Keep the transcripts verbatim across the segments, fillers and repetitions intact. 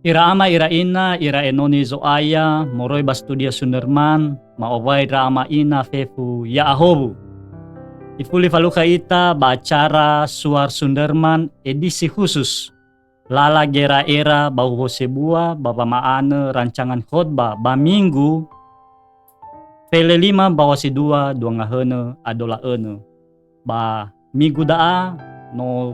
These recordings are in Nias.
Ira ama, ira ina, ira enoni Zo'aya, moroi ba studio Sunderman, ma'owai ndra ama ina fefu ya'ahowu. Ifuli falukha ita ba acara Suar Sunderman edisi khusus. Lala gera'era ba huhuo sebua ba wama'anö rancangan khotbah ba Minggu fele lima mbaŵa si dua dua ngahönö adola önö. Ba Minggu da'a no,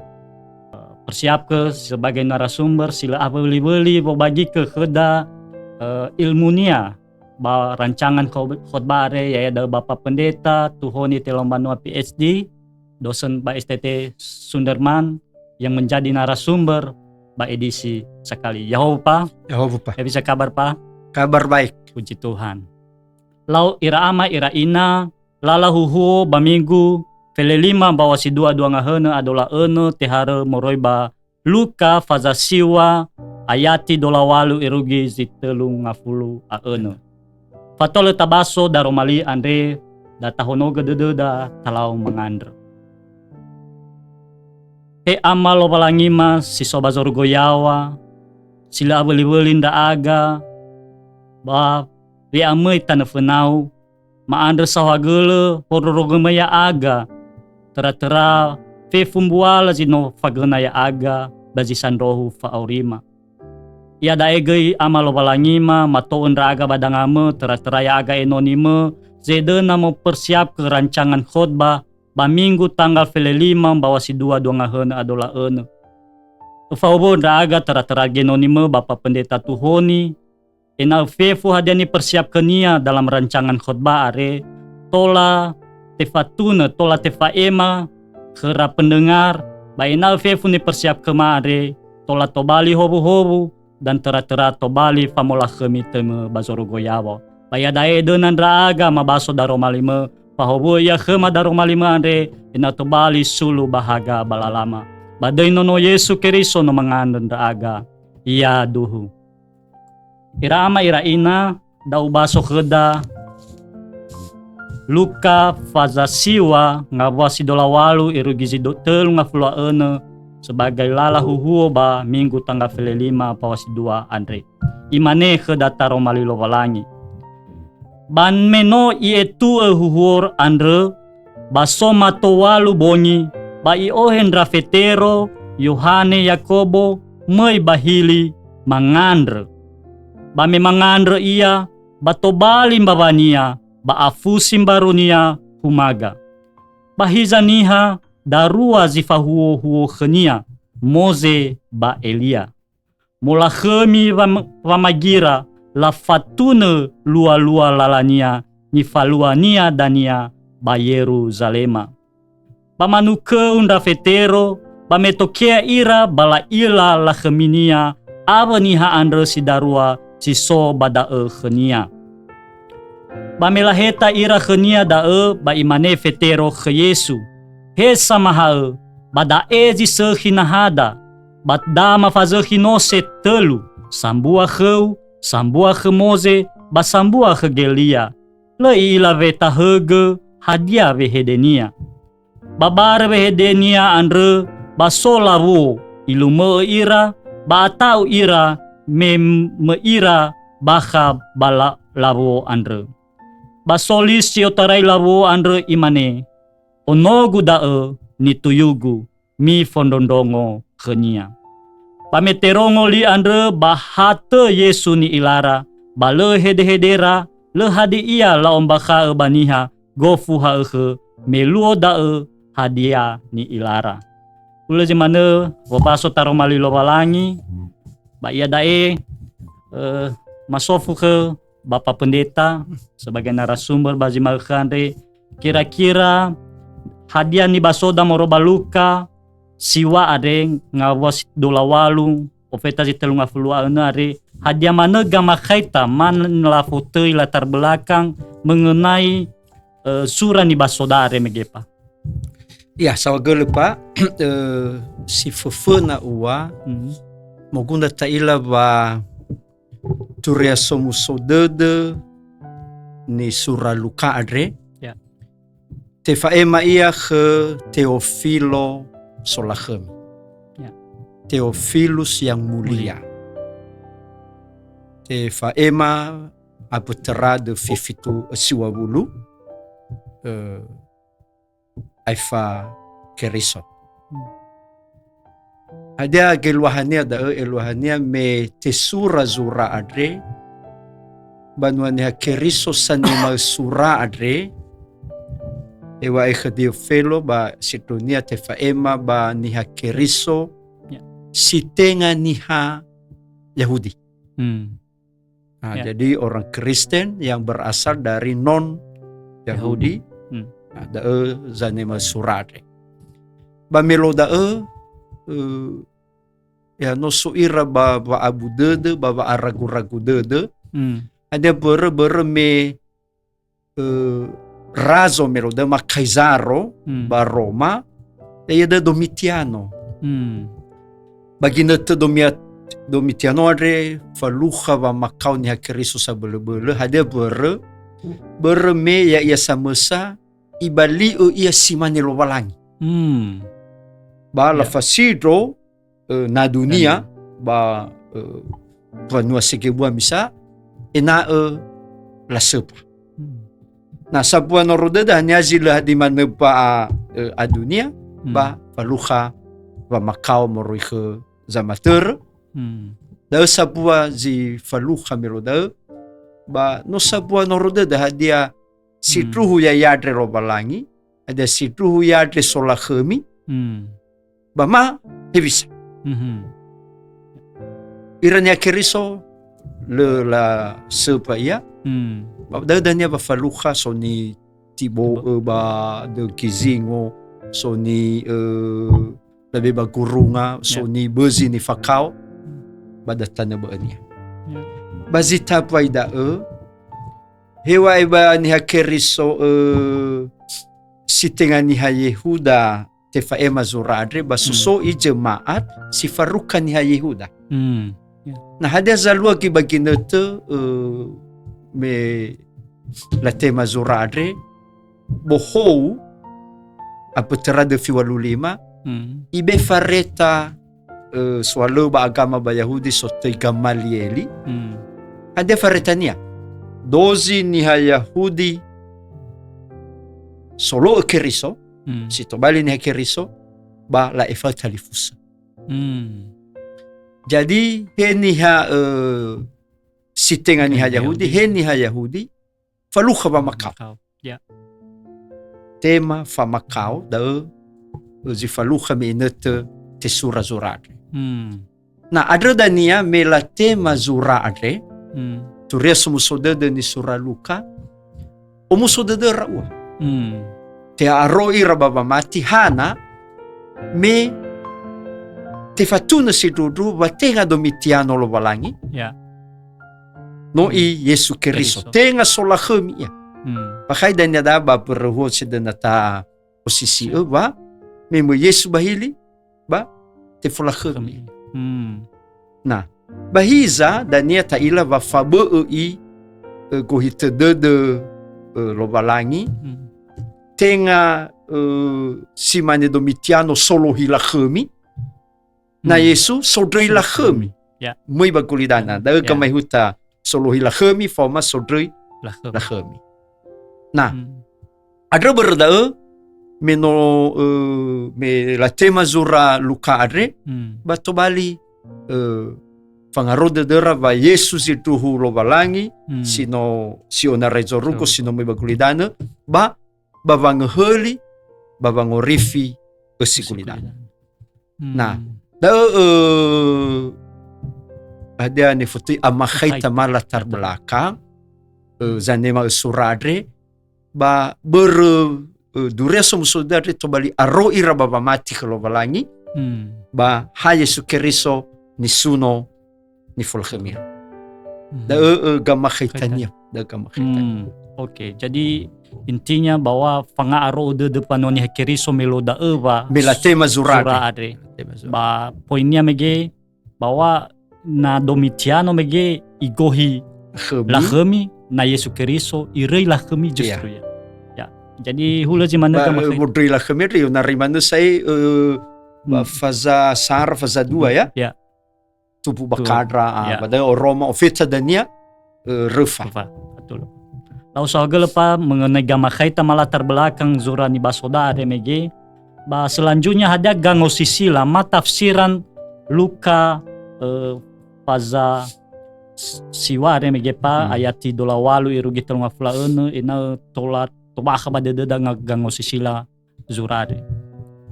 eh, persiapkö sebagai narasumber si lö awöli-wöli wobagikö khöda, eh, ilmunia ba rancangan kho-, khotbah are, ya'ia da'ö Bapak Pendeta Tuhoni Telombanua P H D, dosen ba S T T Sunderman yang menjadi narasumber ba edisi sakali. Ya'ahowu, Pa. Ya'ahowu, Pa. Ya, bisa kabar, Pa? Kabar baik. Puji Tuhan. Lau ira ama, ira ina, lala huhuo ba Minggu fele lima mbaŵa si dua dua ngahönö adola önö teharö moroi ba Luka faza siŵa ayati dola ŵalu irugi zi tölu ngafulu a önö. Fatoa lö tabaso daroma li andre, da tahonogö dödöda talau mangandrö. He Ama Lowalangima si so ba zorugo yaŵa, si lö awöli-wöli ndra'aga ba we'amöi tanö fönau, ma'andrö saohagölö hororogömö ya'aga, töra-töra fefu mbuala zi no fagöna ya'aga ba zi sandrohu fa'aurima. Iada'e göi Ama Lowalangima mato'ö ndra'aga ba dangamö, töra-töra ya'aga enonimö, zedöna mopersiapkö rancangan khotbah ba Minggu tanggal fele lima mbaŵa si dua dua ngahönö adola önö. Öfaowo ndra'aga töra-töra genonimö Bapak Pendeta Tuhoni, ena'ö fefu hadia nipersiapkhönia dalam rancangan khotbah are, tola tefatunö, tola tefa'ema khöra pendengar, ba ena'ö fefu nipersiapkhöma andre, tola tobali howuhowu, dan töra-töra tobali famolakhömi tömö ba zorugo yaŵa. Ba iada'e döna ndra'aga mabaso daroma limö, fahowu'ö ia khöma daroma limö andre, ena'ö tobali sulu ba haga ba lalama. Ba döi Nono Yesu Keriso no mangandrö ndra'aga. Yaduhu. Ira ama, ira ina, da ubaso khöda Luka faza siŵa ngawua si dola ŵalu irugi zi do-, tölu ngafulu a önö sebagai lala huhuo ba Minggu tanggal fele lima mbaŵa si dua andre. Imane khöda taroma li Lowalangi, "Ba me no i'etu'ö huhuo andrö, ba so mato ŵalu bongi, ba i'ohe ndra Fetero, Yohane, Yakobo, möi ba hili, mangandrö. Ba me mangandrö ia, ba tobali mbawania, ba afusi mbarunia humaga. Ba hiza niha darua zi fahuhuo khönia, Moze ba Elia. Molakhömi wam-, wamagira lafatunö lualua lalania nifaluania dania ba Yeruzalema." Ba manukö ndra Fetero, ba me tokea ira ba la'ila lakhöminia awö niha andrö si darua si so ba da'ö khönia. Ba me laheta ira khönia da'ö, ba imane Fetero khö Yesu, "He Samaha'ö, ba da'e zi sökhi nahada, ba da mafazökhi nose tölu, sambua khöu, sambua khö Moze, ba sambua khö Gelia." Lö i'ila wetahögö hadia wehedenia. Ba barö wehedenia andrö ba so lawuo, ilumö'ö ira, ba ata'u ira me m-, möi ira bakha ba la-, lawuo andrö. Ba so li si otarai lawuo andrö imane, "Onogu da'ö, nituyugu, mifondrondrongo khönia." Ba me terongo li andrö ba ha tö Yesu ni'ilara, ba lö hedehedera, lö hadia la'ombakha'ö ba niha gofu ha'ökhö, me luo da'ö hadia ni'ilara. Hulö zi manö, wobaso taroma li Lowalangi, ba iada'e, eh, masofu khö Bapak Pendeta sebagai narasumber ba zi ma'ökhö andre, kira-kira hadia nibasoda moroi ba Luka siŵa andre ngawua si dola ŵalu, ofeta zi tölu ngafulu a önö andre, hadia manö gamakhaita ma lafotöi latar belakang mengenai, eh, sura nibasoda andre, mege, Pa? Ya, saohagölö, Pa. Eh, si föföna ua, Mhm. moguna ta'ila wa Turia Somuso Dödö nisura Luka andre. Ya. Tefa'ema ia khö Teofilo solakhömi. Ya. Teofilus yang mulia. Mulia. Tefa'ema abötöra döfi fitu, eh, siwa wulu, eh, aefa Keriso. Hmm. Hadia geluahania da'ö? Eluahania me tesura zura andre, banua niha Keriso sanema sura andre, eŵa'ae khö Diofelo ba sindruhunia tefa'ema ba niha Keriso Ya. si tenga niha Yahudi. Hmm. Nah, Ya. jadi orang Kristen yang berasal dari non Yahudi. Yahudi. Hmm. Nah, da'ö zanema sura andre. Ba me lo da'ö, eh, ya no so ira ba wa'abu dödö, ba wa'aragu-ragu dödö. Hmm. Hadia börö, börö me, eh, razo me lo da'ö, ma Kaizaro Hmm. ba Roma, ya'ia da'ö Domitiano. Hmm. Ba ginötö Domia-, Domitiano andre falukha wamakao niha Keriso sabölö-bölö. Hadia börö? Börö me ya'ia samösa ibali'ö ia si mane Lowalangi. Hmm. Ba Ya. lafasindro, eh, nadunia Nadunia. ba, eh, mbanua segebua misa, ena'ö lasömba. Hmm. Nah, sambua noro dödö haniha zi lö hadi manö ba, eh, adunia, Hmm. ba falukha wamakao moroi khö zamatörö. Hmm. Da'ö sambua zi falukha me lo da'ö, ba no sambua noro dödö hadia sindruhu Hmm. ya'ia andre Lowalangi, hadia sindruhu ia andre solakhömi, Hmm. ba ma hewisa. Mhm. Ira niha Keriso lö lasömba ia, Hmm. ba da'ö dania wa falukha, so nitibo'ö ba dökö zingo, so ni, eh, labe ba gurunga, so Ya. nibözi nifakao, ba datanö bö'önia. Ya. Ba zi tambai da'ö, heŵa'ae ba niha Keriso, eh, si tenga niha Yehuda tefa'ema zura andre, ba Hmm. soso i jemaat si farukha niha Yehuda. Hmm. Ya. Nah, hadia zalua göi ba ginötö, eh, me latema zura andre, bohou, abötöra döfi walu lima, Hmm. ibe fareta, eh, soalö ba agama ba Yahudi sotöi Gamalieli. Hmm. Hadia faretania? Dozi niha Yahudi solo'ö Keriso, Hmm. si tobali niha Keriso, ba la'efa'ö talifusö. Hmm. Jadi, he niha, eh, si tenga niha Niha Yahudi, Yahudi. he niha Yahudi, falukha wamakao. Makao. Ya. Tema famakao, da'ö, eh, zi falukha me inötö tesura zura andre. Hmm. Na, andrö dania me latema zura andre, Hmm. turia somuso dödö nisura Luka, omuso dödöra ua. Hmm. Te'a'aro ira ba wamati, hana, me tefatunö sindruhundruhu wa tenga Domitiano Lowalangi, Ya. no i Yesu Keriso. Keriso. Tenga solakhömi ia. Hmm. Ba khai dania da'a ba börö huo sedöna ta osisi'ö wa, me möi Yesu ba hili, ba tefolakhömi. Hmm. Nah, ba hiza dania ta'ila wa fabö'ö i, eh, gohitö dödö, eh, Lowalangi, Hmm. tenga, eh, si mane Domitiano solohi lakhömi, na Hmm. Yesu sondröi lakhömi. Ya. Möi ba gulidanö. Da'ö Ya. gamaehuta solohi lakhömi, faoma sondröi Lakhömi. lakhömi. Nah, Hmm. andrö börö da'ö, me no, eh, me latema zura Luka andre, Hmm. ba tobali, eh, fangaro dödöra wa Yesu zindruhu Lowalangi, Hmm. si no, si onarai zorugo, Zorugo. si no möi ba gulidanö, ba, ba wangöhöli, ba wangorifi ösi Ösi gulidanö. gulidanö. Hmm. Nah, da'ö, eh, hadia nifotöi amakhaita Amakhaita. ma latar belakang, eh, zanema sura andre, ba börö, eh, duria somuso dödö andre tobali aro ira ba wamati khö Lowalangi, Hmm. ba ha Yesu Keriso nisuno nifolakhömia. Hmm. Da'ö, eh, gamakhaitania. Khaita. Da'ö gamakhaitania. Hmm. Oke, jadi intinya bahwa fanga'aro'ö dödö mbanua niha Keriso me lo da'ö wa Me latema zura zura andre. andre. Latema zura. Ba poinnia mege bahwa na Domitiano mege igohi Khömi. lakhömi, na Yesu Keriso iröi lakhömi Iya. justru ya. Ya. Jadi hulö zi manö Ba, gamakhaita. eh, wondröi lakhömi andre, na ri manö sa'ae, eh, ba Hmm. faza sara, faza dua ya. Ya. tupu ba Betul. Kadra, ah, Ya. ba da'ö oroma ofeta dania, eh, röfa. Röfa. Betul. Lau saohagölö, Pa, mengenai gamakhaita ma latar belakang zura nibaso da'a, remege. Ba selanjutnya hadia gangosisila ma tafsiran Luka, eh, faza s-, siwa, remege, Pa, Hmm. ayati dua puluh walu irugi tellu puluh enam, ena'ö tola tobakha ba dödöda nga-, gangosisila zura andre.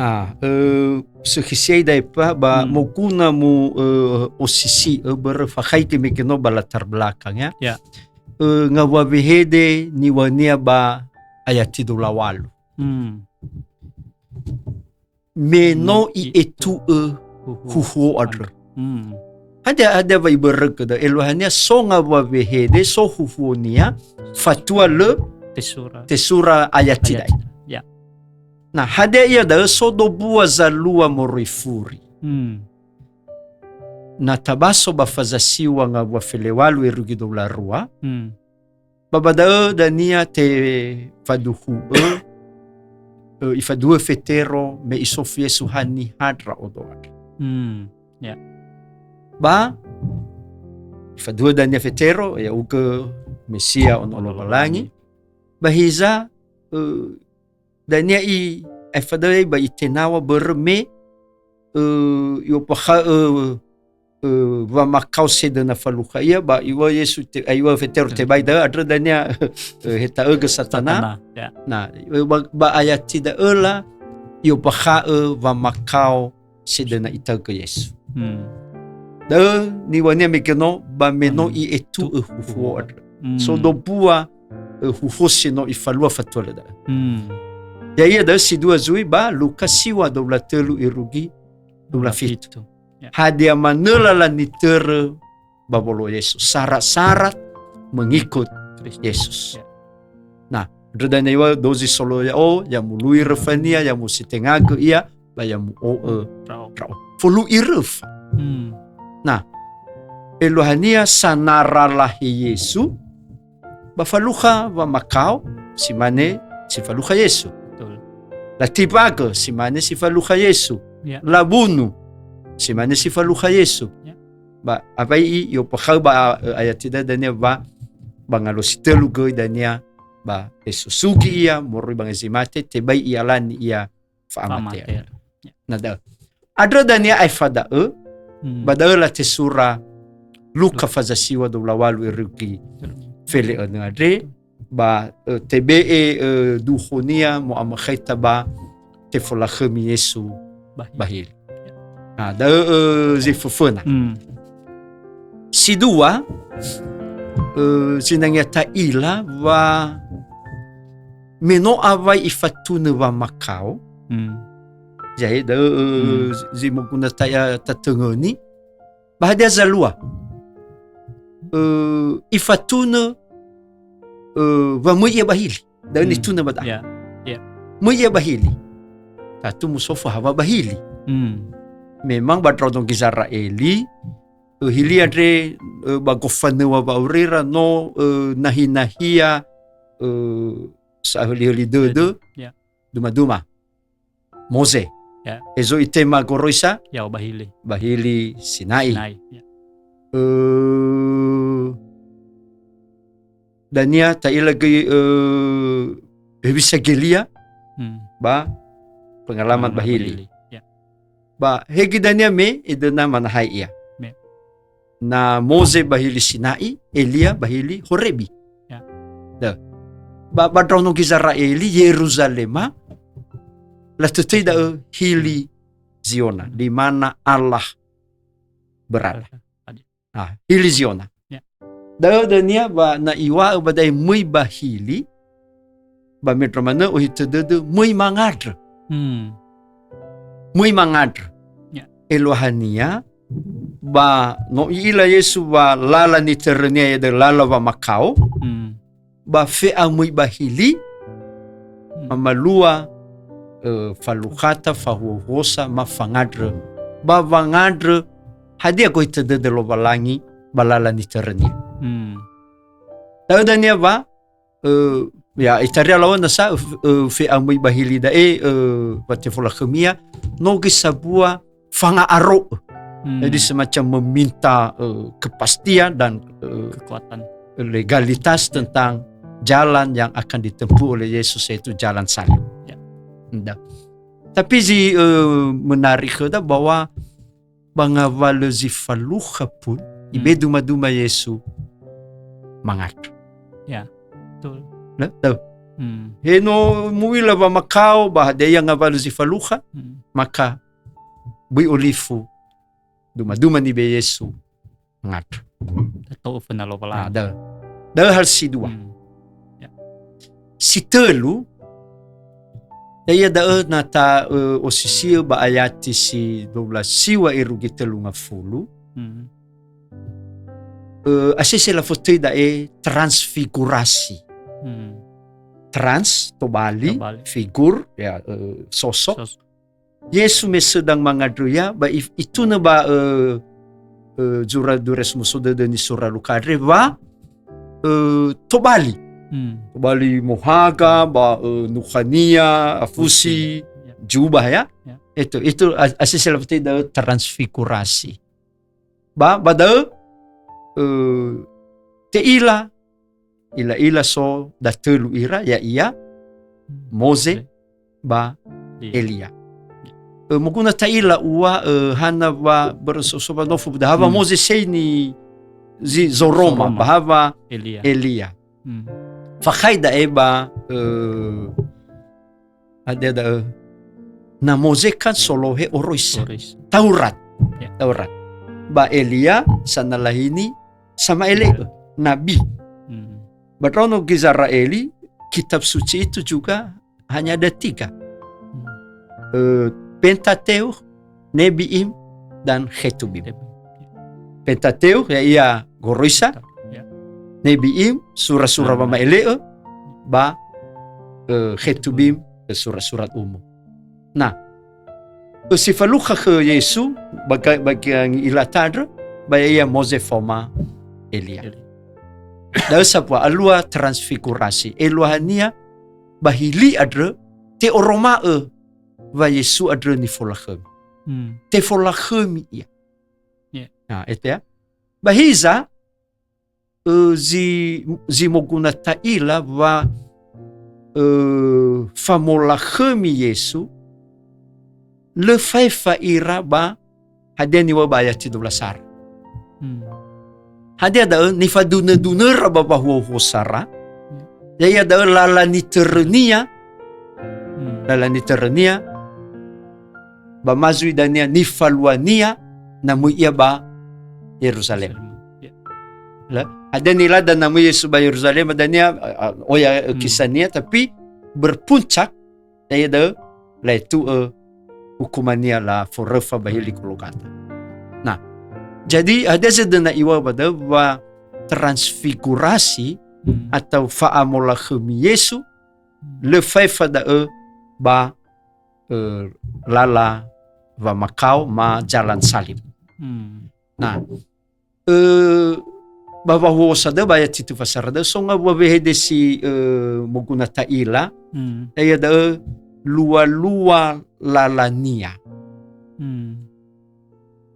Ah, eh, sökhi siai da'e, Pa, ba Hmm. moguna mu, eh, osisi'ö börö fakhaigi mege no ba latar belakang, ya. Ya. Eh, ngawua wehede niŵa'önia ba ayati dua puluh walu. Hmm. Me no Hmm. i'etu'ö Huhuo. huhuo andrö. Hmm. Hadia, hadia wa ibörögö da'ö, eluahania so ngawua wehede, so huhuonia, fatua lö Tesura. tesura ayati Ayati. da'e. Ya. Na, hadia ia da'ö so dobua zalua moroi furi. Hmm. Na tabaso ba faza siwa ngawua felewalu irugi dua puluh rua, Hmm. ba ba da'ö dania tefaduhu'ö, ö, ifaduhu'ö Fetero me isofu Yesu haniha ndra'odo andrö. Hmm. Ya. Ba ifaduhu'ö dania Fetero, ya'ugö Mesia, ono Lowalangi. Ba hiza, ö, dania i, aefa da'ö ba itenaw̃a börö me, ö, i'ombakha'ö, ö, wamakao sedöna falukha ia, ba iŵa'ö Yesu te-, a, iŵa'ö Fetero Hmm. tebai da'ö, andrö dania, ö, heta'ögö Satana. Satana, ya. Na, ö, ba, ba ayati da'ö la, i'ombakha'ö wamakao sedöna itaögö Yesu. Hmm. Da'ö niŵa'önia mege no, ba me no Hmm. i'etu'ö huhuo andrö. Hmm. So dobua, ö, huhuo si no ifalua fatua lö da'ö. Hmm. Ya'ia da'ö si dua zui ba Luka siwa dua puluh tölu irugi dua puluh fitu. Ya. Hadia manö lala nitörö ba wolo'ö Yesu. Syarat-syarat mengikut Kristus. Yesus. Ya. Nah, andrö dania iŵa'ö dozi solo'ö ya'o, ya mului röfania, ya musitengagö ia, ba ya mu'o'ö Ndra'o. ndra'o. Folu'i röfa. Hmm. Nah, eluahania sanara lahe Yesu, ba falukha wamakao, si mane si falukha Yesu. Betul. Latimbagö, si mane si falukha Yesu. Ya. Labunu, si mane si falukha Yesu. Ya. Ba awai i, i'ombakha'ö ba, a, ayati da'ö dania ba, ba ngaluo si tölu göi dania, ba tesusugi ia moroi ba ngezi mate, tebai i'alani ia fa'amate. Fa'amate. Ya. Na da'ö. Andrö dania aefa da'ö, Hmm. ba da'ö latesura Luka Luka. faza siwa dua puluh walu irugi Betul. fele önö andre, ba, ö, tebe'e, ö, duhonia mo'amakhaita ba tefolakhömi Yesu Bahili. bahili. Ya. Na da'ö, ö, zi föföna. Hmm. Si dua, ö, zinangea ta'ila wa me no awai ifatunö wamakao, Hmm. Ya'e da'ö, ö, Hmm. zi moguna ta-, tatöngöni. Ba hadia zalua? Ö, ifatunö, ö, wa möi ia bahili. Da'ö Hmm. nitunö ba da'a. Ya. Ya. Möi ia bahili. Tatu musofu hawa bahili. Hmm. Memang ba ndraono Gizera'eli, ö, hili andre, ö, ba gofanöŵa wa'aurira no, ö, nahi-nahia, ö, sa'ahöli-höli dödö. Ya. Duma-duma. Moze. Ya. Hezo itema goroisa? Ya'o bahili. Bahili Sinai. Sinai, ya. Ö, dania ta'ila göi, ö, hewisa gelia Hmm. ba pengalaman Pengalaman bahili. bahili. Ya. Ba hegi dania me edöna manahai ia. Me. Na Moze bahili Sinai, Elia bahili Horebi. Ya. Da'ö. Ba, ba ndraono Gizera'eli, Yeruzalema, latötöi da'ö hili Ziona, di mana Allah berada. Berada. Ah, hili Ziona. Ya. Da'ö dania ba na iŵa'ö ba da'e möi bahili, ba me ndra manö ohitö dödö möi mangandrö. Hmm. Möi mangandrö. Ya. Eluahania, ba no i'ila Yesu wa lala nitörönia ia da'ö lala wamakao, Hmm. ba fe'amöi bahili, Hmm. mamalua, ö, falukhata, fahuhuosa, ma fangandrö. Ba wangandrö, hadia gohitö dödö Lowalangi ba lala nitörönia. Hmm. Da'ö dania wa, ö, ya, itaria laŵöna sa, ö, fe'amöi bahili da'e, ö, wa tefolakhömia, no göi sambua fanga'aro'ö. Hmm. Jadi semacam meminta, eh, kepastian dan, eh, kekuatan, legalitas tentang jalan yang akan ditempuh oleh Yesus, yaitu jalan salib. Ya. Nda. Tapi zi, eh, menarik khöda bahwa ba ngawalö zi falukha pun, hmm, ibe duma-duma Yesu mangandrö. Ya, betul. Nah, tuh. Hmm. He no mu'ila wamakao ba hadia ia ngawalö zi falukha, hmm, maka böi olifu duma-duma nibe Yesu mangandrö. Tato'ö föna Lowalangi. Nah, da'ö. Da'ö hal si dua. Hmm. Ya. Si tölu, ya'ia da'ö na ta, ö, osisi'ö ba ayati si dua belas siŵa irugi tölu ngafulu. Hmm. Ö, asese lafotöi da'e transfigurasi. Hmm. Trans, tobali, tobali. Figur, ya, ö, sosok. Sosok. Yesu me sedang mangandrö ia, ba if-, itunö ba, ö, ö, zura dures muso dödö nisura Luka andre wa, ö, tobali. Hmm. Tobali mohaga ba, ö, nukhania, afusi, afusi. Ya. Jubah, ya. Ya. Itu, itu as-, asese lafotöi da'ö transfigurasi. Ba, ba da'ö, ö, te'ila, ila-ila so datölu ira, ya'ia, hmm, Moze, Moze, ba Elia. Elia. Ö, moguna ta'ila ua, ö, hana wa börö so-, so ba nofo buda, hawa, hmm, Moze sei ni zi zoroma, zoroma, ba hawa Elia. Elia. Hmm. Fakhai da'e ba, ö, hadia da'ö. Na Moze kan solohe oroisa. Oroisa. Taurat. Ya. Taurat. Ba Elia sanalahini sama'ele'ö, nabi. Hmm. Ba ndraono Gizera'eli, kitab suci itu juga hanya ada tiga. Hmm. Eh, Pentateuch, Nebi'im, dan Ketubim. Ketubim. Pentateuch, ya'ia goroisa. Ya. Nebi'im, sura-sura, hmm, wama'ele'ö, ba, eh, Ketubim, eh, sura-surat umum. Nah, si falukha khö Yesu, ba ga-, ba gi'ila tandrö, ba ya'ia Moze faoma Elia. Elia. Da'ö sambua alua transfigurasi. Eluahania, ba hili andrö, te'oroma'ö wa Yesu andrö nifolakhömi. Hmm. Tefolakhömi ia. Ya. Nah, itu ya. Ba hiza, ö, zi, zi moguna ta'ila wa, ö, famolakhömi Yesu, lö faefa ira ba hadia niŵa'ö ba ayati dua belas sara. Hmm. Hadia da'ö nifadunö-dunöra ba wahuo-huo sara, hmm, ya'ia da'ö lala nitörönia, hmm, lala nitörönia, ba ma zui dania nifaluania, na möi ia ba Yeruzalem. Yeruzalem. Ya. La, hadia nilada na möi Yesu ba Yeruzalem, dania, a, a, oya, hmm, kisania, tapi berpuncak, ya'ia da'ö, laetu'ö hukumania laforöfa ba hili Golgata. Nah, jadi hadia zödö na iŵa'ö ba da'ö wa transfigurasi, hmm, atau fa'amolakhömi Yesu, hmm, lö faefa da'ö ba eh, lala wamakao ma jalan salib. Hmm. Nah, eh, ba wahuo sa da'ö ba ayati telu fasara da'ö, so ngawua wehede si, eh, moguna ta'ila, hmm, ya'ia da'ö lua-lua lalania. Hmm.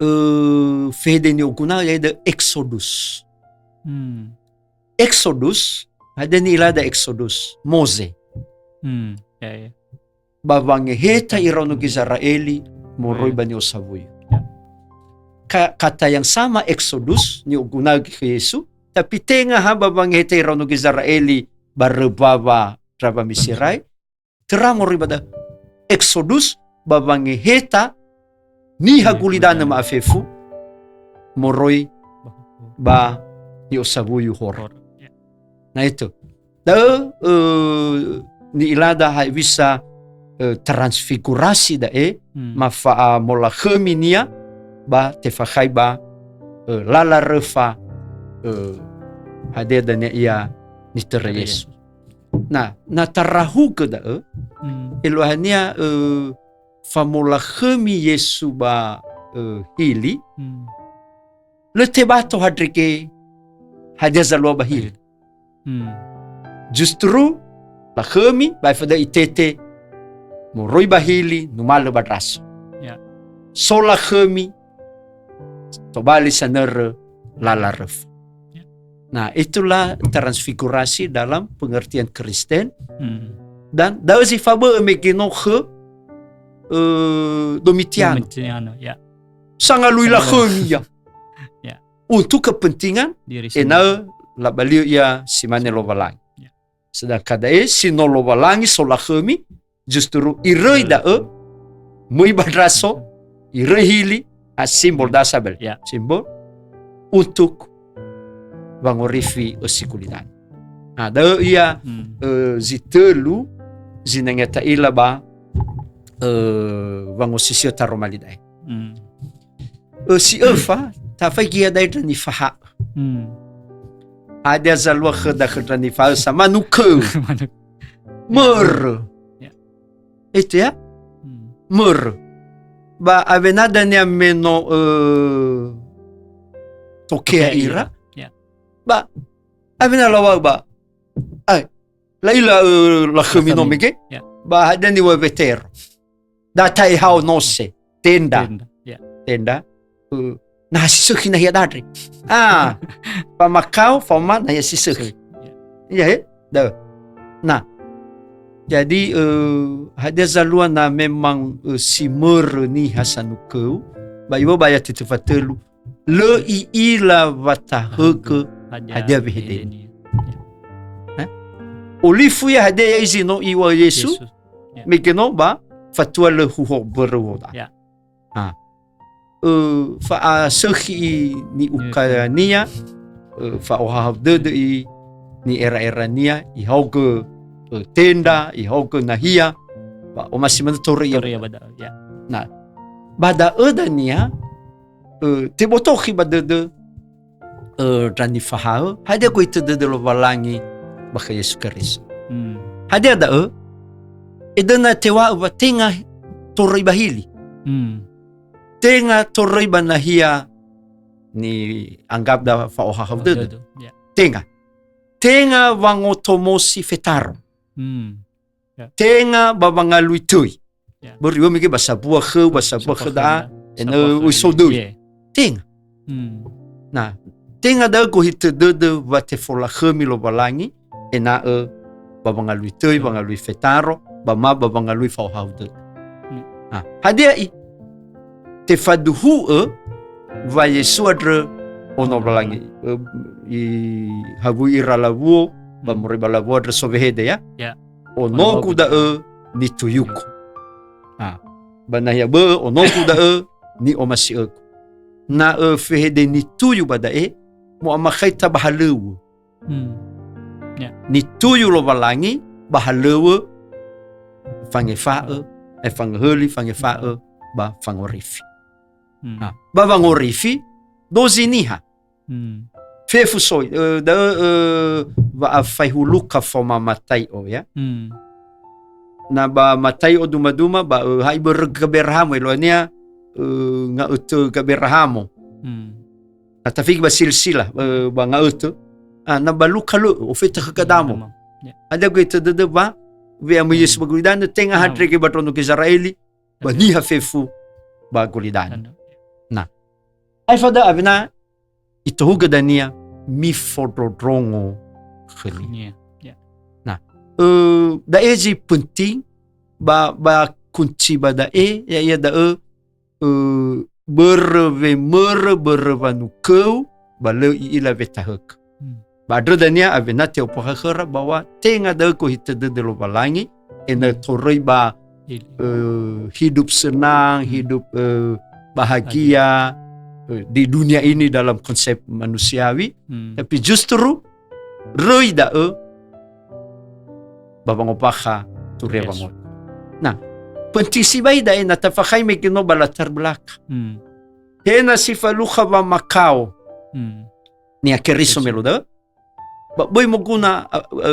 Eh, fehede ni'oguna'ö ya'ia da'ö Exodus. Hmm. Exodus, hadia ni'ilada Exodus? Moze. Hmm, ya, ya. Ba wangeheta iraono Gizera'eli moroi, ya, ba ni'osawuyu. Ya. Ka-, kata yang sama Exodus ni'oguna'ö khö Yesu, tapi tenga ha ba wangeheta iraono Gizera'eli ba römbawa ndrawa Miserai, töra moroi ba da'ö. Exodus ba wangeheta niha, ya, gulidanö, ya, ma'afefu moroi ba ni'osawuyu horö. Horö. Ya. Nah, itu. Da'ö, eh, ni'ilada hewisa, eh, transfigurasi da'e, hmm, ma fa'amolakhöminia ba tefakhai ba, eh, lala röfa, eh, hadia dania ia nitörö, nitörö Yesu. Yesu. Nah, na tarahugö da'ö, hmm, eluahania, eh, famolakhömi Yesu ba, eh, hili, hmm, lö tebato handrege hadia zalua ba hili. Hmm. Justru lakhömi, ba eföda itete moroi ba hili, numalö ba ndraso. Ya. So lakhömi, tobali sanörö lala röfu. Ya. Nah, itulah transfigurasi dalam pengertian Kristen. Hmm. Dan da'ö zi fabö'ö megeno khö eh, Domitiano. Domitiano, ya. Sangalui lakhömi ia. Ya. Untuk kepentingan Diri sendiri. Ena'ö labali'ö ia si mane Lowalangi. Ya. Sedangkan da'e si no Lowalangi solakhömi, justru iröi Iröi. Da'ö möi ba ndraso, iröi hili, ha simbol dasabel. Ya. Simbol untuk wangorifi ösi gulidanö. Nah, da'ö ia Hmm. eh, zi tölu zinenge ta'ila ba eh, wangosisio taroma li da'e. Hmm. Eh, si öfa, tafaigi ia da'e ndra nifaha'ö. Hmm. Hadia zalua khöda khö ndra nifaha'ö sa manukö. Manuk. Mörö. Ya. Itu ya, Hmm. mörö. Ba awena dania me no eh, tokea Tokea ira. Ya. Ba awena lawa'ö ba. Ai, la'ila eh, lakhömi no Lakhömi. Mege. Ya. Ba hadia niŵa'ö wetero. Da ta'ehao nose, tenda. Tenda. Ya. Tenda. Eh, na ha si sökhi nahia dandre. Ah, famakao, faoma nahia si sökhi. Ya. Iya he? Da'ö. Nah. Jadi eh, hadia zalua na memang eh, si mörö niha sanukö, ba iŵa'ö ba ayat tefatölu, lö i'ila wa tahögö hadia wehedeni. Wehedeni. Olifu ia hadia ia zi no iŵa'ö Yesu, Yesus. Ya. Megeno ba fatua lö huho börö u'oda. Ya. Ha. Eh, fa'asökhi i ni'ukania, eh, fa'ohahau dödö i ni'era'erania, ihaogö eh, tenda, ihaogö nahia, ba omasi manö toröi ia. Toröi ia ba da'ö, ya. Ba da'ö dania, eh, tebotokhi ba dödö eh, ndra nifaha'ö, hadia goita dödö Lowalangi ba khö Yesu Keriso. Hmm. Hadia da'ö? Edöna tewa'ö wa tenga toröi ba hili. Hmm. Tenga toröi ba nahia ni'anggap da fa'ohahau dödö. Ya. Tenga. Tenga wangotomosi fetaro. Hmm. Tenga ba wangalui töi. Ya. Börö iŵa'ö mege ba sabua khöu, ba sabua khö da'a, ena'ö ui so döi. Ye. Tenga. Hmm. Nah, tenga da'ö gohitö dödö wa tefolakhömi Lowalangi, ena'ö ba wangalui töi, wangalui fetaro, ba ma ba wangalui fa'ohahau dödö. Hmm. Nah, hadia i? Tefaduhu'ö wa Yesu andrö Ono Lowalangi. Eh, ihawui ira lawuo, ba moroi ba lawuo andrö so wehede, ya? Ya. Onogu da'ö nituyuku. Ah, ba nahia bö'ö onogu da'ö ni'omasi'ögu. Na ö fehede nituyu ba da'e, mo'amakhaita ba halöŵö. Hmm. Nituyu Lowalangi ba halöŵö, fangefa'ö, eh, fangöhöli, fangefa'ö, ba fangorifi. Hmm. Nah, ba wangorifi, dozi niha. Hmm. Fefu soi, eh, da'ö, eh, wa'afaihuluka faoma Matai'o, ya. Hmm. Na ba Matai'o duma-duma, ba, eh, ha'i börö Gaberahamo, eluahania, eh, nga'ötö Gaberahamo. Hmm. Na tafigi ba silsila, eh, ba nga'ötö. Ah, na ba Luka lö'ö, ofeta khö Gadamo. Ya. Hadia gohitö dödö ba, we'amöi Yesu ba gulidanö, tenga Hmm. handrege ba ndraono Gizera'eli, ba niha fefu ba gulidanö. Nah, aefa da'ö awena itohugö dania mifondrondrongo khönia. Khönia. Ya. Nah, eh, da'e zi penting ba, ba kunci ba da'e, ya'ia da'ö, eh, börö wemörö, börö wanuköu, ba lö i'ila wetahögö. Hmm. Ba andrö dania awena te'ombakha'ö khöra bahwa tenga da'ö gohitö dödö Lowalangi, ena'ö toröi ba, Ili. eh, hidup senang, Hmm. hidup, eh, bahagia, eh, di dunia ini dalam konsep manusiawi, Hmm. tapi justru röi da'ö ba wangombakha turia Yes. wangodu. Nah, penting sibai da'e na tafakhai mege no ba latar belakang. Hmm. He na si falukha wamakao Hmm. niha Keriso Keriso. me lo da'ö, ba böi moguna, a, a,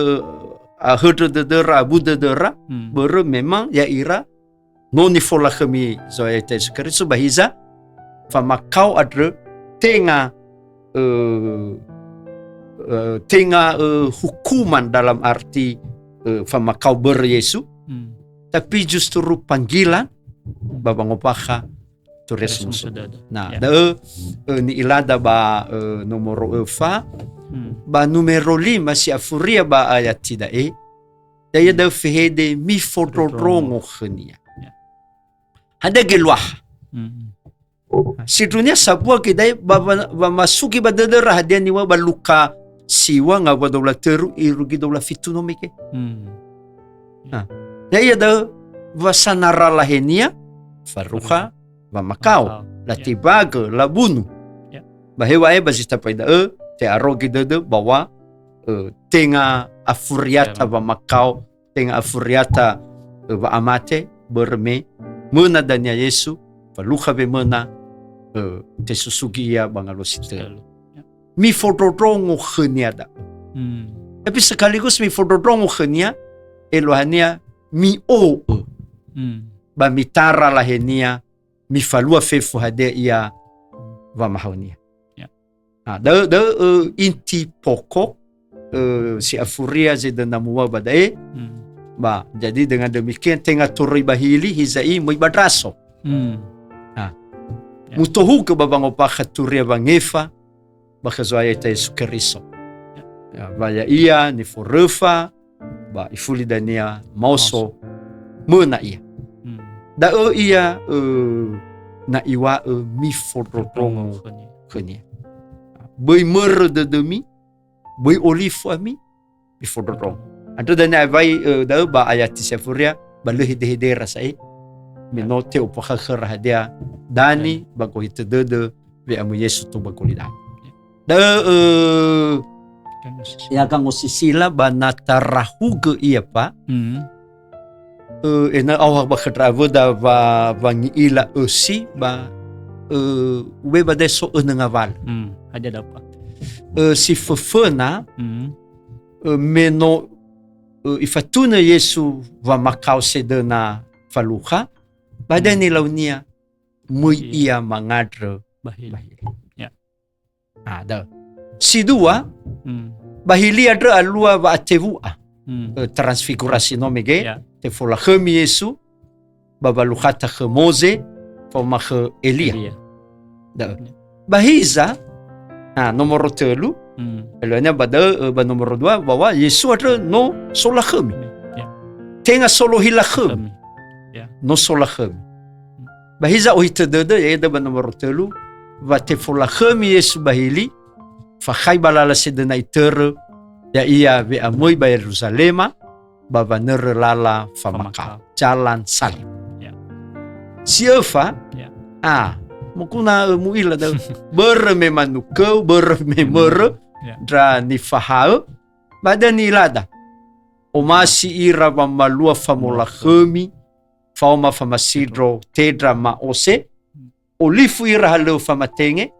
ahöndrö dödöra, abu dödöra, Hmm. börö memang ya'ira no nifolakhömi Zo'aya ya'ita Yesu Keriso, ba hiza famakao andrö tenga, eh, eh, tenga, eh, hukuman dalam arti, eh, famakao börö Yesu, Hmm. tapi justru panggilan ba wangombakha Turia Turia Sumuso. Sumuso Dödö. Nah, Ya. da'ö, ö, ni'ilada ba, ö, nomoro öfa, Hmm. ba numero lima si afuria ba ayati da'e, da'ö da'ö fehede mifondrondrongo khönia. Ya. Hadia geluaha. Hmm. Sindrunia sambua göi da'e ba, ba, ba masugi ba dödöra hadia niŵa'ö ba Luka siŵa ngawua dua wulu a tölu irugi dua wulu a fitu no mege. Hmm. Nah, ya'ia da'ö wa sanara lahenia, falukha, wamakao, Wamakao. Ya. latimbagö, labunu. Ya. Ba heŵa'ae ba zi tambai da'ö, te'arogi dödö bahwa, ö, tenga afuriata Tenga. wamakao, tenga afuriata, ö, wa'amate, börö me möna dania Yesu, falukha wemöna, ö, tesusugi ia ba ngalua si tölu. Tölu. Ya. Mifondrondrongo khönia da'ö. Hmm. Tapi sekaligus mifondrondrongo khönia, eluahania mi'o'ö. Hmm. Ba mitara lahenia, mifalua fefu hadia ia wamahaonia. Ya. Nah, da'ö, da'ö, ö, inti pokok, ö, si afuria zedöna muŵa'ö ba da'e. Hmm. Ba, jadi dengan demikian, tenga toröi ba hili, hiza'i möi ba ndraso. Hmm. Nah, Ya. mutohugö ba wangombakha turia wangefa, ba khö Zo'aya ita Yesu Keriso. Ya. Ya, ba ya'ia niforöfa, ba ifuli dania maoso Maoso. möna ia. Hmm. Da'ö ia, ö, na iŵa'ö mifondrondrongo Khönia. khönia. Böi mörö dödömi, böi olifu ami, mifondrondrongo. Andrö dania awai, ö, da'ö ba ayati si afuria, ba lö hedehedera sa'ae, me no te'ombakha'ö khöra hadia dani Dani. ba gohitö dödö we'amöi Yesu tou ba gulidanö. Da'ö, ö, Gangosisila. ya gangosisila ba na tarahugö ia, Pa. Hmm. Ö, ena'ö aoha ba khö ndra awöda wa, wangi'ila ösi ba, ö, uŵe ba da'e so önö ngawalö. Hmm. Hadia da'ö, Pa? Ö, si föföna, Hmm. ö, me no, ö, ifatunö Yesu wamakao sedöna falukha, ba da'ö Hmm. nilaunia möi Iya. ia mangandrö Ba hili. ba hili. Ya. Ah, da'ö. Si dua, Hmm. ba hili andrö alua wa'atewu'a. Hmm. Eh, transfigurasi no mege, Ya. tefolakhömi Yesu, ba walukhata khö Moze, faoma khö Elia. Elia. Da'ö. Ya. Ba hiza, ah, nomoro tölu, Hmm. eluahania ba da'ö, eh, ba nomoro dua, bahwa Yesu andrö no solakhömi. Ya. Tenga solohilakhömi. Khömi. Ya. No solakhömi. Ba hiza ohitö dödö, ya'ia da'ö ba nomoro tölu, wa tefolakhömi Yesu ba hili, fakhai ba lala sedöna itörö, ya'ia we'amöi ba Yeruzalema, ba wanörö lala famakao. Famakao. Jalan Salib. Ya. Si öfa, Ya. ah, moguna, ö, mu'ila da'ö. Börö me manukö, börö me mörö, Ya. ndra nifahaö, ba da'ö nilada. Omasi ira wamalua famolakhömi, faoma famasindro tendra ma'ose, olifu ira halöŵö famatenge,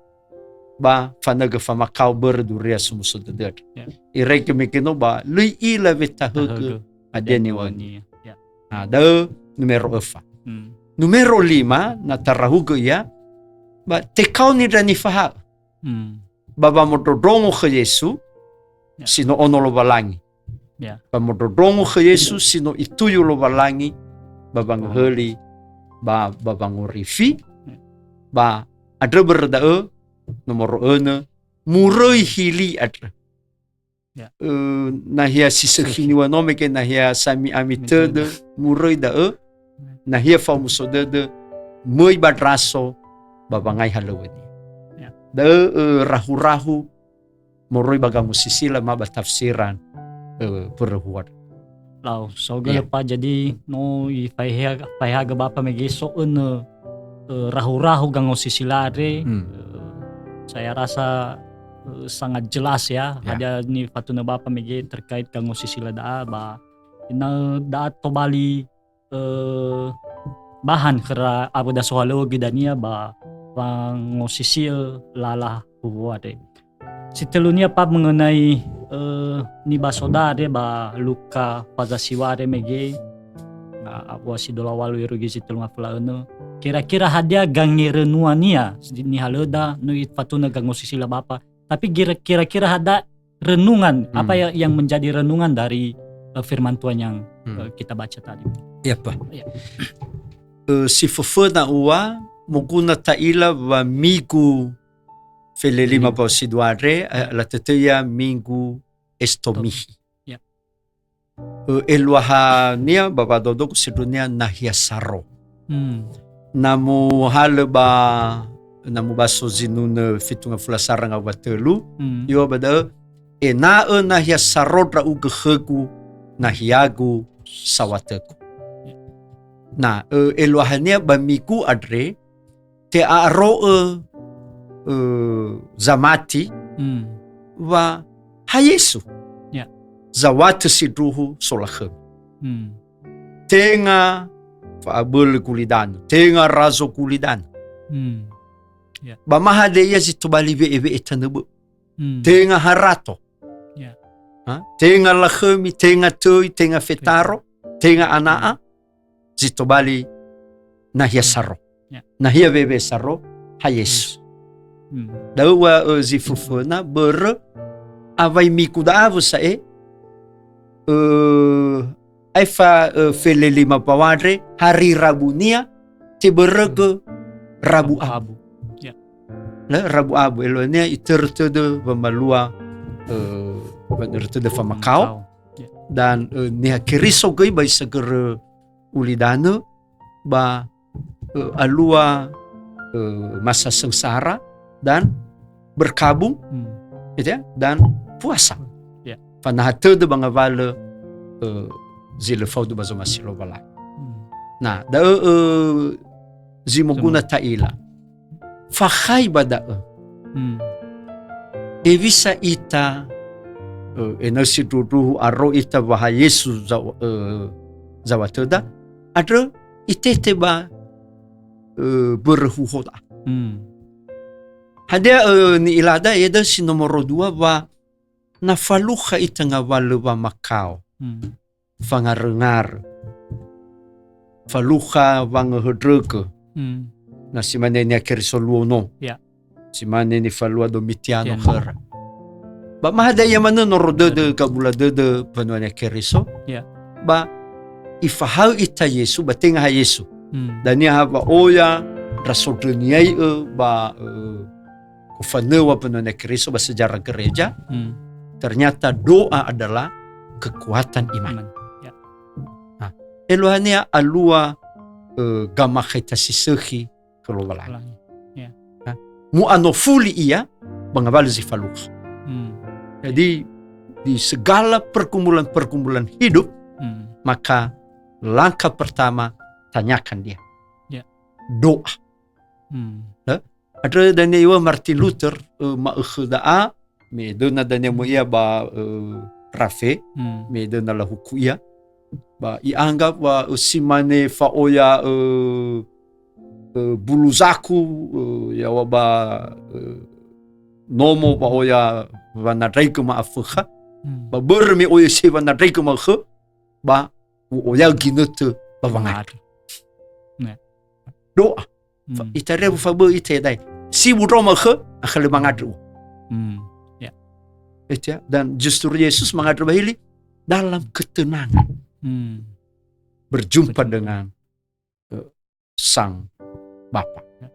ba fanögö famakao börö duria sumuso dödö andrö. Ya. Irege mege no ba lö i'ila wetahögö Tahögö. hadia niŵa'önia. Ya. Nah, da'ö numero öfa. Hmm. Numero lima, na tarahugö ia, ba tekaoni ndra nifahaö. Hmm. Ba wamondrondrongo khö Yesu, Ya. si no ono Lowalangi. Ya. Ba mondrondrongo khö Yesu si no ituyu Lowalangi ba wangöhöli, ba, ba wangorifi, Ya. ba andrö börö da'ö, nomoro önö, muröi hili andrö. Ya. Ö, nahia si sökhi Sökhi. niŵa'ö no mege nahia sami'ami Mitödö. tödö, muröi da'ö, Ya. nahia fa'omuso dödö, möi ba ndraso, ba wangai halöŵönia. Ya. Da'ö, ö, rahu-rahu, moroi ba gangosisila ma ba tafsiran, eh, pörähuan. Lau, saohagö Iya. Pa, jadi no ifaeha-, faehagö Bapa mege so önö, eh, rahu-rahu gangosisila andre, Hmm. eh, saya rasa, eh, sangat jelas ya, Ya. hadia nifatunö Bapa mege terkait gangosisila da'a ba ena'ö da'a tobali eh, bahan khöra awöda sohalöŵö göi dania ba wangosisi'ö lala huwu andre. Si tölunia Pa mengenai, eh, nibasoda andre ba Luka faza siŵa andre mege, na awua si dua wulu a walu irugi si tölu ngafulu a önö. Kira-kira hadia gange renungannia si nihalöda no ifatunö gangosisila Bapa? Tapi gira-, kira-kira hadia renungan, apa Hmm. ya, yang menjadi renungan dari, eh, firman Tuhan yang, Hmm. eh, kita baca tadi? Ya, Pa. Ya. Eh, si föföna ua, Moguna ta'ila wa Migu felelima Migu. Bao si dua andre, eh, latötö ia Migu Estomihi. Ya. Eh, eluahania ba wa'adodogu sindruhunia nahia saro. Hmm. Na muhalö ba, na mubaso zinunö fitu ngafulu a sara ngawua tölu, Hmm. iŵa'ö ba da'ö, "Ena'ö nahia saro ndra'ugö khögu, nahiagu saŵatögu." Na, ö, eluahania ba Migu andre, te'a'aro'ö, ö, zamati, Hmm. wa ha Yesu. Ya. Zaŵatö sindruhu solakhömi. Hmm. Tenga fa'abölö gulidanö, tenga razo gulidanö. Hmm. Ya. Ba ma hadia ia zi tobali we'e-we'e tanö bö'ö. Hmm. Tenga harato. Ya. Ha? Tenga lakhömi, tenga töi, tenga fetaro, tenga ana'a, zi tobali nahia saro. Ya. Nahia wewe saro, ha Yesu. Yesu. Hmm. Da'ö wa, ö, zi föföna, börö, awai Migu da'a wö sa'ae, ö, aefa, ö, felelima bao andre, hari Rabunia, tebörögö Rabu Abu. Abu. Ya. Na, Rabu Abu, eluahania itörö tödö wamalua, ö, wanörö tödö famakao. Famakao. Ya. Dan, ö, niha Keriso göi ba isagörö ulidanö, ba, ö, alua, ö, masa sengsara dan berkabung, Hmm. gitu ya, dan puasa. Ya. Fanaha tödö ba ngawalö, ö, zi lö faudu ba zomasi Lowalangi. Hmm. Na, da'ö, ö, zi moguna Semua. ta'ila. Fakhai ba da'ö. Hmm. Hewisa ita, ö, ena'ö sindruhu-ndruhu aro ita wa ha Yesu zaŵ-, ö, zaŵatöda, andrö itete ba, ö, börö huhoda. Hmm. Hadia, ö, ni'ilada, ya'ia da'ö si nomoro dua wa na falukha ita ngawalö wamakao. Hmm. Fangarö-ngarö. Falukha wangöhöndrögö. Hmm. Na si mane niha Keriso luo no. Ya. Si mane nifalua Domitiano Tiano. khöra. Ba ma hadia ia manö noro dödö, gabula dödö mbanua niha Keriso. Ya. Ba ifahaö ita Yesu, ba tenga ha Yesu. Hmm. Dania ha wa'oya ndra sondröniai'ö ba, ö, gofanöŵa mbanua niha Keriso ba sejarah gereja. Hmm. Ternyata doa adalah kekuatan iman. Iman. Ya. Nah, eluahania alua, ö, gamakhaita si sökhi khö Lowalangi. Lowalangi. Ya. Nah, mu'anofuli ia ba ngawalö zi falukha. Hmm. Jadi, di segala pergumulan-pergumulan hidup, Hmm. maka langkah pertama, tanyakan dia. Ya. Doa. Hmm. Nah, andrö dania iŵa'ö Martin Luther, ö, ma'ökhö da'a, me döna dania möi ia ba, ö, rafe, Hmm. me döna lahuku ia. Ba i'anggap wa, ö, si mane fa'oya, ö, ö, bulu zaku, ö, yaŵa ba, ö, nomo fa'oya wanandraigö ma'afökha. Hmm. Ba börö me oya si wanandraigö ma'ökhö, ba u'oya'ö ginötö ba wangandrö. Wangandrö. Ya. Doa. Fa-, Hmm. itaria wofabö'ö ita ya'ia da'e. Si wundrao ma'ökhö, akha lö mangandrö ua. Hmm. Ya. Itu ya. Dan justru Yesus mangandrö ba hili dalam ketenangan. Hmm. Berjumpa Berjumpa. dengan, eh, Sang Bapa. Ya.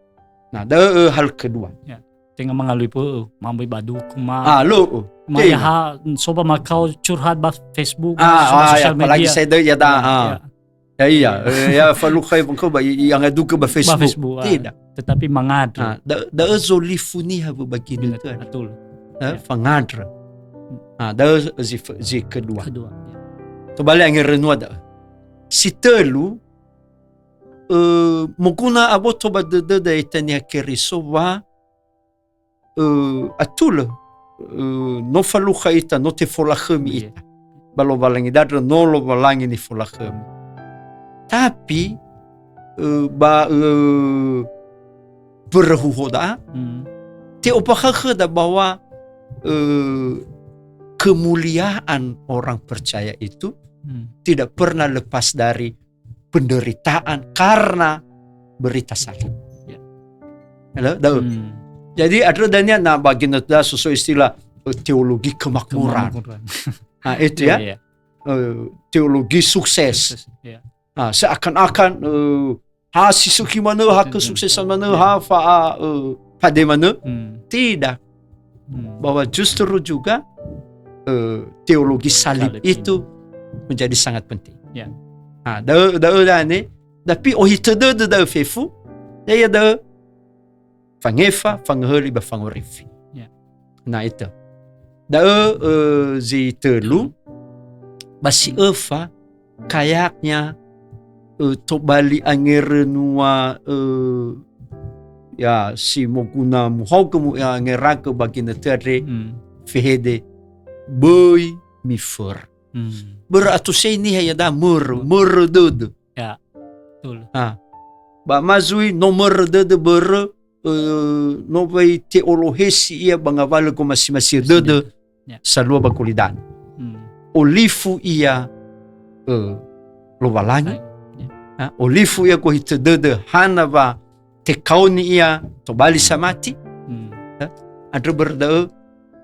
Nah, da'ö, eh, hal kedua. Ya. Tenga mangalui pö'ö, mambai ba duku ma. Ah, lo, oh. Ma Tenga. ya ha, soba makao curhat ba Facebook, Ah, soba ah, ya, sosial apalagi media. saya da'ö ya da, Ya, ah. ya. Ya, iya. Ya. Eh, ya, falukha ya, bangko ba, i, i, angadugö ba Ba Facebook. Facebook, ah. Tidak. Tetapi mangandrö. Ah, da, da'ö zolifu niha wö ba ginötö. Benar, betul. Eh, Ya. fangandrö. Hmm. Ah, da'ö zi, zi kedua. Kedua, ya. Tobali angerönua da'ö. Si tölu, eh, moguna aboto ba dödöda ita niha Keriso wa, eh, atulö, eh, no falukha ita, no tefolakhömi Iya. ita. Ba Lowalangi, dandrö no Lowalangi nifolakhömi. Tapi, eh, ba, eh, börö huhoda, Hmm. te'ombakha'ö khöda bahwa, eh, kemuliaan orang percaya itu Hmm. tidak pernah lepas dari penderitaan karena berita salib. Ya. Halo, da'ö. Hmm. Jadi, andrö dania na ba ginötö da so, so istilah, eh, teologi kemakmuran. Kemakmuran. Ah, itu ya. Iya, iya. Eh, teologi sukses. Sukses, iya. Ah, seakan-akan, eh, Ha si suki manö, ha kesuksesan manö, ha fa, eh, pade manö. Hmm. Tidak. Hmm. Bahwa justru juga, eh, teologi salib itu menjadi sangat penting. Ya. Ha, da'ö, da'ö dane, tapi ohitö dödö da'ö fefu, ya'ia da'ö fangefa, fangöhöli ba fangorifi. Ya. Na itu. Da'ö, eh, zi tölu, ba si öfa, kayaknya, eh, tobali angerönua, eh, ya, si moguna muhaogö mu-, ya, ngeragö ba ginötö andre, hmm, fehede, böi miförö. Hmm. Börö ato sei niha iada'a mörö, mörö dödö. Ya, betul. Ha. Ba ma zui no mörö dödö börö, eh, no wai te'olohesi ia ba ngawalö gomasi-masi dödö, ya, salua ba gulidanö. Hmm. Olifu ia, eh, Lowalangi. Ya. Ha, olifu ia gohitö dödö hana wa tekaoni ia tobali samati. Hmm. Ya. Andrö börö da'ö,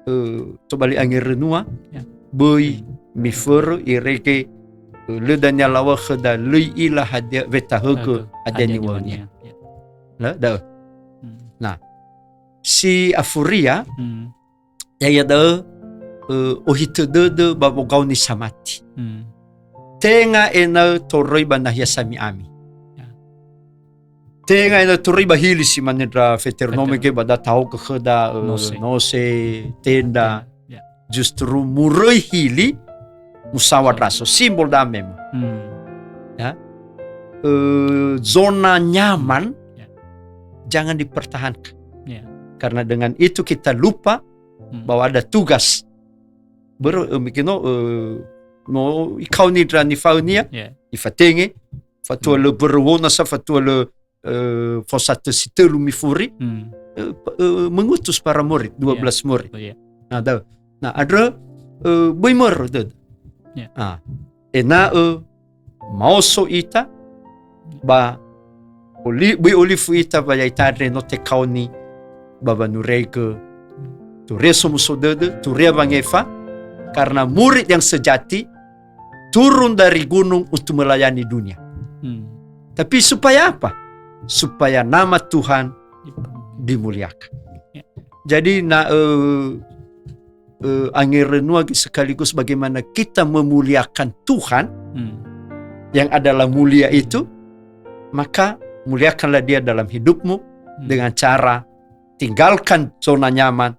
eh, tobali angerönua, ya, böi, hmm, miförö, irege, eh, lö dania laŵa'ö khöda lö i'ila hadia wetahögö, hadia niŵa'önia. Ya. Lö, da'ö. Hmm. Nah, si afuria, hmm, ya'ia da'ö, eh, ohitö dödö ba wogaoni samati. Hmm. Tenga ena'ö toröi ba nahia sami'ami. Ya. Tenga ena'ö toröi ba hili si mane ndra Feternome, Feternome, ge ba da tahaogö khöda, eh, Nose. Nose, tenda. Tenda, ya. Justru muröi hili, musaŵa ndraso, simbol da'a memang. Hmm. Ya. Eh, zona nyaman, ya, jangan dipertahankan. Ya. Karena dengan itu kita lupa, hmm, bahwa ada tugas. Börö, eh, mege no, eh, no ikaoni ndra nifaönia, ya, ifatenge, fatua, hmm, lö börö wona sa, fatua lö, eh, fosatö si tölu mifuri, hmm, eh, p-, eh, mengutus para murid, dua belas, ya, murid. Oh, ya. Nah, da'ö. Nah, andrö, eh, böi mörö dödö. Ya. Ah, ena'ö maoso ita, ba oli-, böi olifu ita wa ya'ita andre no tekaoni ba wanuriaigö. Turia somuso dödö, turia wangefa, karena murid yang sejati turun dari gunung untuk melayani dunia. Hmm. Tapi supaya apa? Supaya nama Tuhan dimuliakan. Ya. Jadi, na, eh, eh, angerönua ge sekaligus bagaimana kita memuliakan Tuhan, hmm, yang adalah mulia itu, maka muliakanlah Dia dalam hidupmu, hmm, dengan cara tinggalkan zona nyaman,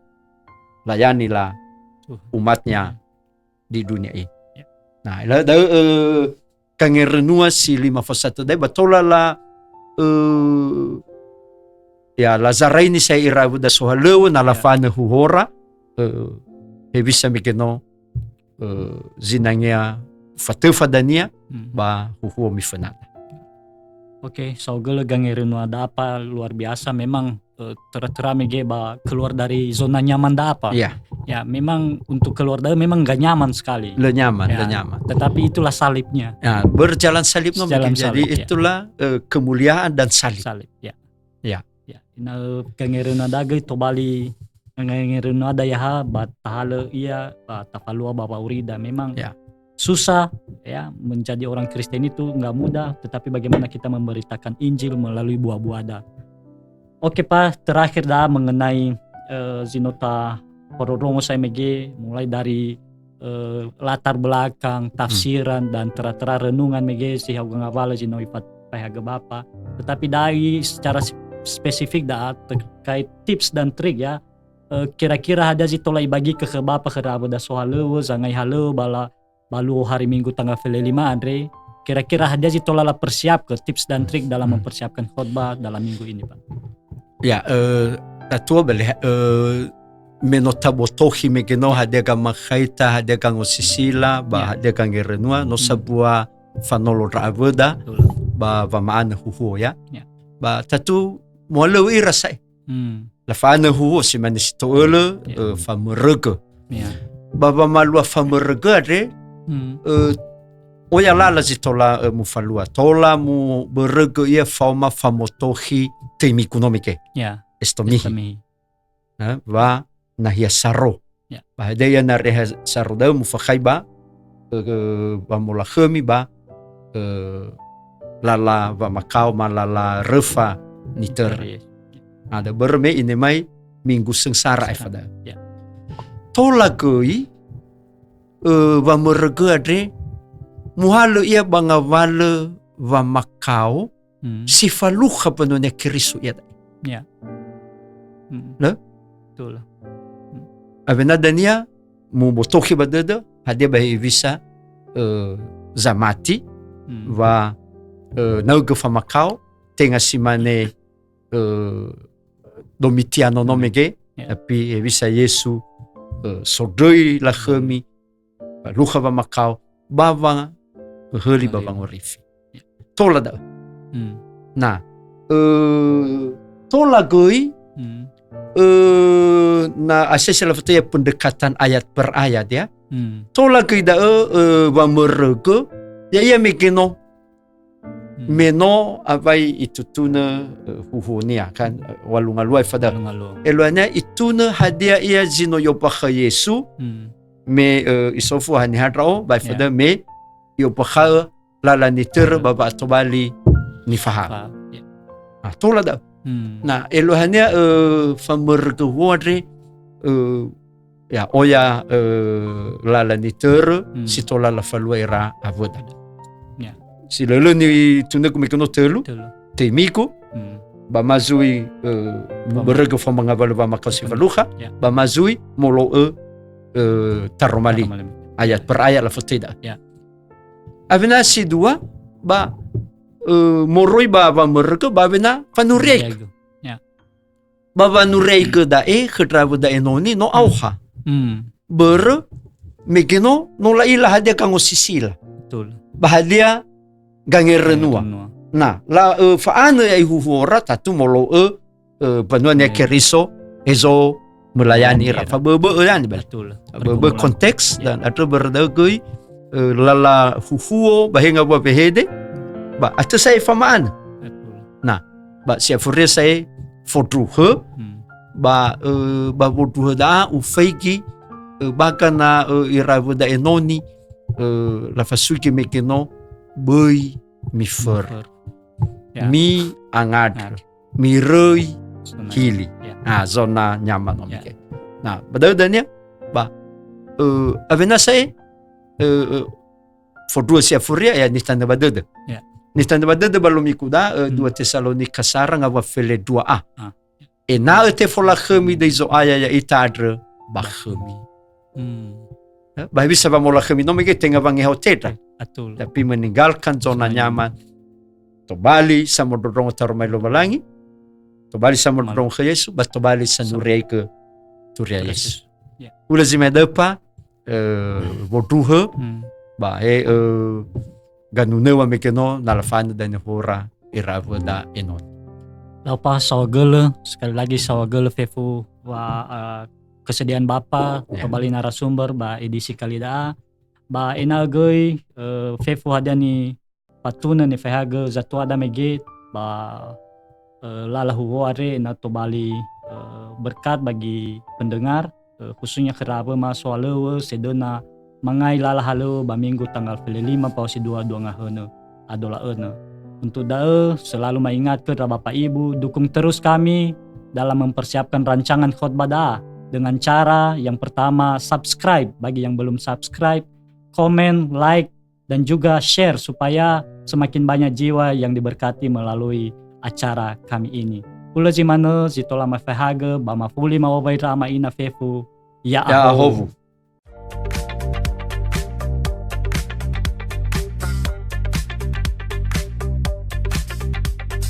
layanilah, Tuhan, umat-Nya, hmm, di dunia ini. Ya. Nah, la-, da'ö, eh, kangerönua si lima fosatö da'e ba tola la, eh, ya, lazaraini sa ira awöda sohalöŵö, na, ya, lafanö huhuora, eh, hewisa mege no, eh, zinangea fatöfa dania, hmm, ba huhuo mifönada. Oke, saohagölö gangerönua da'a apa luar biasa memang, eh, töra-töra mege ba keluar dari zona nyaman da'a apa. Iya. Ya, memang untuk keluar da'ö memang nggak nyaman sekali. Lö nyaman, ya, lö nyaman. Tetapi itulah salibnya. Ya, berjalan salib no. Jalan mungkin. Jadi salib, ya, itulah, eh, kemuliaan dan salib. Salib, ya. Ya. Ya, na, eh, gangerönua da'a göi tobali, gangerönua da'a ya ha, ba tahalö ia, ba tafalua ba wa'aurida. Memang, ya, susah, ya, menjadi orang Kristen itu nggak mudah, tetapi bagaimana kita memberitakan Injil melalui buah-buahda. Oke, Pak, terakhir dah mengenai, eh, zi no tafarongo sa'ae mege, mulai dari, eh, latar belakang, hmm, tafsiran, dan töra-töra renungan mege si haogö ngawalö zi no ifat-, ifaehagö Bapa. Tetapi dari secara sp-, spesifik da'a terkait tips dan trik, ya, eh, kira-kira hadia zi tola ibagikö khö Bapa khöra awöda sohalöŵö, zangai halöŵö, ba la-, ba luo hari Minggu tanggal felelima andre, kira-kira hadia zi tola lapersiapkö, tips dan trik dalam, hmm, mempersiapkan khotbah dalam minggu ini, Pak? Ya, eh, tatua bele, eh, me no tabotohi mege no hadia gamakhaita, hadia gangosisila, ba, ya, hadia gangerönua, no, hmm, sabua fanolo ndra awöda, betul, ba wama'anö huhuo, ya. Ya. Ba tatu muhalöŵö ira sa'ae. Hmm. Lafanö huhuo si mane si to'ölö, ya, eh, famörögö. Ya. Ba wamalua famörögö andre, hmm, eh, oya lala zi tola, eh, mufalua. Tola mubörögö ia faoma famotohi töi migu no mege. Ya. Estomihi. Estomihi. Eh, wa nahia saro. Ya. Ba hadia ia nahia saro da'ö mufakhai ba, eh, wamolakhömi ba, eh, lala wamakao ma lala röfa nitörö. Nitörö, ya. Ada börö me inemai minggu sengsara aefa da'ö. Ya. Tola göi, ö, wamörögö andre, muhalö ia ba ngawalö wamakao, Hmm. si falukha mbanua-Nia Keriso iada'e. Ya. Hmm. Lö? Betul. Hmm. Awena dania, mubotokhi ba dödö, hadia ba hewisa, ö, zamati, Hmm. wa, ö, naögö famakao, tenga si mane, ö, Domitiano no Hmm. mege, Ya. tapi hewisa Yesu, ö, sondröi lakhömi, ba lukha wamakao, ba wangöhöli ba Wangöhöli. wangorifi. Ya. Tola da'ö. Hmm. Na, ö, tola göi, Hmm. ö, na asese lafotöi ya pendekatan ayat per ayat ya. Hmm. Tola göi da'ö, ö, wamörögö, ya'ia mege no Hmm. me no awai itutunö, ö, huhuonia, kan, ö, walu ngalua aefa da'ö. Walu ngalua. Eluahania itunö hadia ia zi no i'ombakha'ö Yesu, Hmm. me, ö, isofu haniha ndra'o, ba aefa Ya. da'ö me i'ombakha'ö lala nitörö Nitörö. ba wa'atobali nifahaö. Fa-, ya. Ah, tola da'ö. Hmm. Na, eluahania, ö, famörögö huo andre, ö, ya, oya, ö, lala nitörö Hmm. si tola lafalua ira awöda. Ya. Si lö lö nitunögu mege no tölu, Tölu. töi migu, Hmm. ba ma zui, ö, Fama- mörögö faohagölö wamakao si Fama- falukha, Ya. ba ma zui molo'ö, ö, taroma li. Taroma li. Ayat per ayat lafotöi da'ö. Ya. Awena si dua, ba, ö, moroi ba wamörögö, ba awena fanuriaigö. Fanuriaigö. Ya. Ba wanuriaigö da'e khö ndra awöda enoni no Hmm. aoha. Hmm. Börö mege no, no la'ila hadia gangosisila. Betul. Ba hadia gangerönua. Gangerönua. Na, la, ö, fa'anö ya'i huhuora, tatu molo'ö, ö, mbanua-Nia Hmm. Keriso, hezo melayani ira. Melayani ira. Fabö'öbö'ö yani, bali. Betul. Fabö'öbö'ö Pergumulan. konteks Ya. dan andrö börö da'ö göi, ö, lala huhuo ba he ngawua wehede, ba atö sa'ae fama'anö. Betul. Na, ba si afuria sa'ae fondruhö, Hmm. ba, ö, ba wondruhö da'a ufaigi, ö, baga na, ö, ira awöda enoni, ö, lafasugi mege no, böi miförö. Miförö. Ya. Mi'angandrö. Ngandrö. Miröi Zona hili. Ya. Ah, zona nyaman no Ya. mege. Na, ba da'ö dania, ba, ö, awena sa'ae, ö, ö, fondruhö si afuria, ya, nitanö ba dödö. Ya. Nitanö ba dödö ba lomigu da'a, ö, Hmm. dua Tesalonika sara ngawua fele dua a. Ah. Ena'ö tefolakhömi döi Zo'aya ya'ita andrö ba khömi. Hmm. Ya, ba hewisa wamolakhömi no mege tenga wangeha otendra. Betul. Tapi meninggalkan zona Zona nyaman. Tobali samondrondrongo taroma li Lowalangi. Tobali samondrondrongo khö Yesu, ba tobali sanuriaigö turia Turia Yesu. Yesu. Ya. Hulö zi manö da'ö pa, eh, wondruhö, Hmm. ba he, eh, ganunöwa mege no, na lafanö dania hora ira awöda enoni. Lö pa saohagölö, sekali lagi saohagölö fefu wa, eh, kesediaan Bapa, Ya. tobali narasumber ba edisi kali da'a. Ba ena'ö göi, eh, fefu hadia nifatunö nifahagö zatuada mege ba, eh, lala huhuo andre ena'ö tobali, eh, berkat bagi pendengar, eh, khususnya khöra awöma sohalöŵö sedöna mangai lala halöŵö ba minggu tanggal fele lima Paosi dua dua ngahönö adola'önö. Untuk da'ö, selalu maingat khö ndra Bapak Ibu, dukung terus kami dalam mempersiapkan rancangan khotbah da'a dengan cara yang pertama subscribe bagi yang belum subscribe, komen, like, dan juga share supaya semakin banyak jiwa yang diberkati melalui acara kami ini. Hulö zi manö zi tola mafahagö ba mafuli mawawai ndra ama ina fefu. Ya'ahowu. Ya'ahowu.